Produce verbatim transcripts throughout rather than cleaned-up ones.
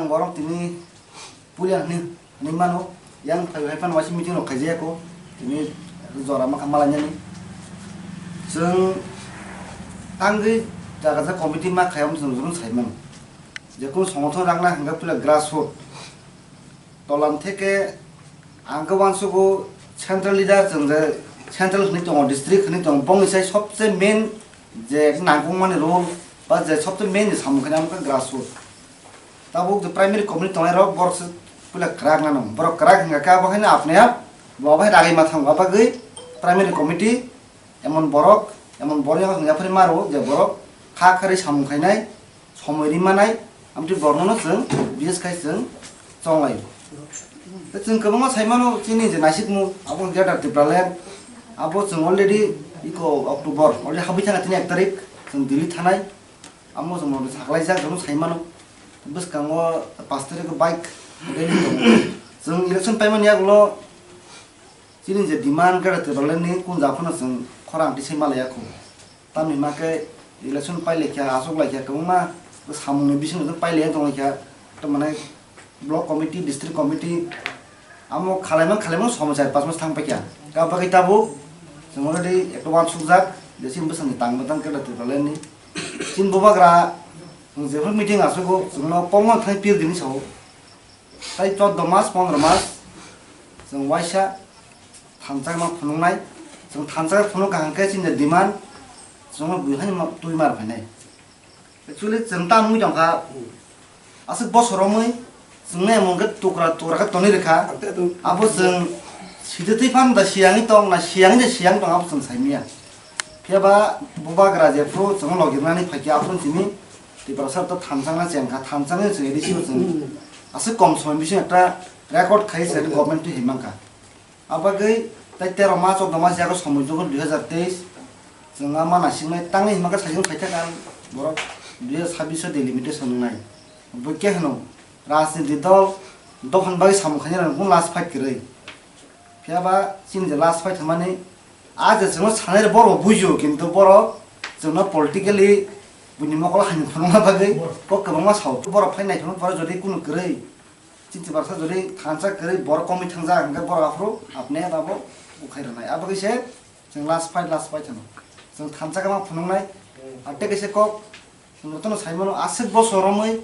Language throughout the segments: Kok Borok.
Borok tini puila hwnwi, hwnwi mano, yang phai hai phano waisa meeting rok khaijaya kho, tini jora ma kha malainani. Chwng tangwi jaga jaga committee ma khai, omo chwng jurung sai mano. Jekunu songothon rangna hwnka puila grassroot. Tolan theke ang khe uansugo central leader chwng je central hwnwi tongo, district hwnwi tongo, bongni sai sobse main je nangkukmani role ba je sobse main je samung khainai ang khe grassroot. Tabuk je primary committee tongnai rok borok se puila kwrak nano, borok kwrak hwnka khe abo haino apni ap bo abo hai ragwi ma thango, abagwi primary committee emon borok, emon borok yang hwnka phari maro je borok kha kharwi samung khainai, somoi ri manai, amtwi borokno chwng bises khai chwng chonglai. Tei chwng kwbangma sai mano chini je naisikmung abo Greater Tipraland, abo chwng already iko October already habwi thangkha, tini ek tarik chwng Delhi thanai, amo chwng saklaijak, chwng sai mano. Bwskango pash tarik bike rally tongo. Chwng election paimani yagulo chini je demand Greater Tipraland ni kun japhano chwng khorang tisai malaiya kho. Tamni hwnba khe election pailaikha, achuk laikha, kwbangma samungni bisingtwi pailaina tonglaikha, tamani block committee, district committee, amo khalaimang khalaimang somoi char panch mas thang paikha. Ka bagwi tabuk chwng already ekta uansukjak je chini bwskango tang bwtang khe Tipraland ni. Chini bubagra chwng jephru meeting achugo, chwngno kokno thai pir dini sao. Tai choddo mas, pondro mas chwng waisa thansa ma phunuknai. Chwng thansa phunuk kaham khe chini demand chwngno bui haino twi mar phainai. Actually chwng ta nugwi tongkha, aswk bosor romwi chwngno emon khe tukra tukra khe tonwi rwkha. Abo chwng side twi phan da siyangwi tong na, siyangwi da siyang tong, abo chwng saimanya. Phiya ba bubagra jephru chwngno logirnani phaikha, aphuru chini Tiprasa to thansa na chengkha, thansa ni chwng A D C o chwng aswk kom somoi bising ekta record khai se government twi himang kha. Abagwi tai tero ma choddo ma yago somoi jogo dui hazar teis chwng ama naisingmai tangwi himang kha saising phaikha kan borok dui hazar sabbish o delimitation wngnai. Bo khe hwno rajniti dol dophan bagwi samung khainai rok last fight kwrwi. Phiya ba chini je last fight hwnmani, a je chwngno sanai rok borok bo bujo, kintu borok chwngno politically buini mokol hamya phunukna bagwi kok kwbangma sao. Borok phai naithokno pore jodi kunu kwrwi, chini Tiprasa jodi thansa kwrwi borok komwi thangjak hwnkhe borok aphuru apni abo ukhai rwnai. Abo khe se chwng last fight, last fight hwno. Chwng thansa khe ma phunuknai, a tei kaisa kok Chwng jotono sai mano, aswk bosor romwi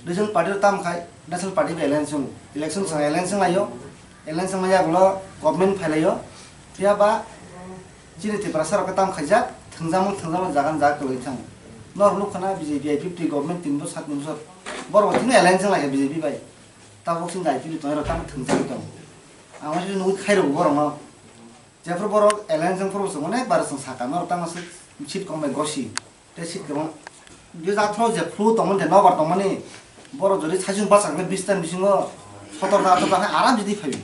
regional party rok tamo khai national party bai alliance wngo. Election chwng alliance wnglaio, alliance wngmani yagulo government phailaio. Phiya ba chini Tiprasa rok khe tamo khaijak, thwngjakmung thwngjakmung jaga ni jaga kwlwi thango. Norok nukha na B J P I P F T government tin bosor, sat ni bosor, borok bo thwngwi alliance wnglaikha B J P bai. Tabuk chini I P F T tongnai rok tamo thwngjagwi tongo. Ang uansukhe nugwi khairokgo borokno. Jephru borok alliance wngphuru chwng onek bar chwng sakha, norok tamo swk seat kom bai gosi. Tei seat kwbang. Dui hazar atharo je flu tongmani, je nobar tongmani, borok jodi saichung bachaknai bis ta ni bisingo sotor ta, atharo ta khe aram jodi phaiwi.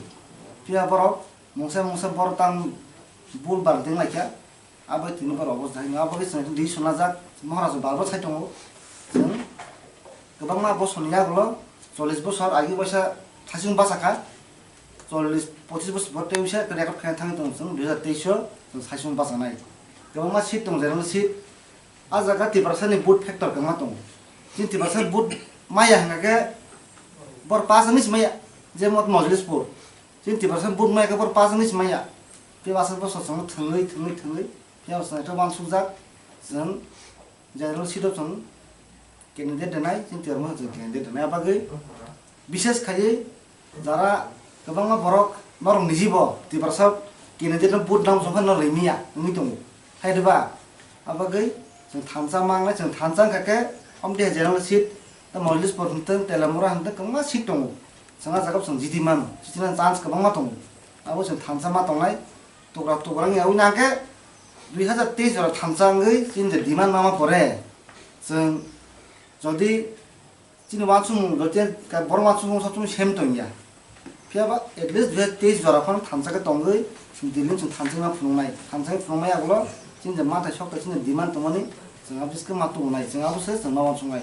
Phiya borok mungsa mungsa borok tang bul bar ding laikha. Abo tini borok obo jai, abo khe chwng di swnajak, Maharaj bar bo sai tongo. Chwng kwbangma bosor ni yagulo, chollish bosor agi waisa saichung bachakha. Chollish pochish bosor bo tei waisa record khaina thangwi tongo chwng dui hazar teis o chwng saichung bachanai. Kwbangma seat tongo, general seat. A jaga Tiprasa ni vote factor kwbangma tongo. Chini Tiprasa ni vote maya hwnkha khe bor pass wngwi se maya, je mot Mojlispur. Chini Tiprasa ni vote maya khe bor pass wngwi se maya. Tei aswk bosor chwng thwngwi, thwngwi, thwngwi, phiya bo chwng uansukjak, chwng general seat o chwng candidate rwnai, chini Tiprasa chwng candidate rwnai. Abagwi bises khaiwi jara kwbangma borok norok nijibo Tiprasa candidate no vote nang songkha no rwimiya wngwi tongo. Hai diba? Abagwi chwng thansa mangnai, chwng thansa wngkha khe omtwi general seat, tei Mojlispur hwntwng, Telamura hwntwng kwbangma seat tongo. Chwng ah jaga chwng jiti mano, jitina chance kwbangma tongo. Abo chwng thansa ma tongnai, tukra tukra wngya wngna khe dui hazar teis jora thansa wngwi chini je demand ma ma pore. Chwng jodi chini uansukmung, jodi ka borok uansukmung sab somoi same tongya. Phiya ba at least dui hazar teis jora phano thansa khe tongwi chwng Delhi chwng thansa ma phunuknai. Thansa khe phunukmai yagulo chini je mathai sokta chini je demand tongmani chwng abo se ma tubunai, chwng abo se chwng ma uansuknai.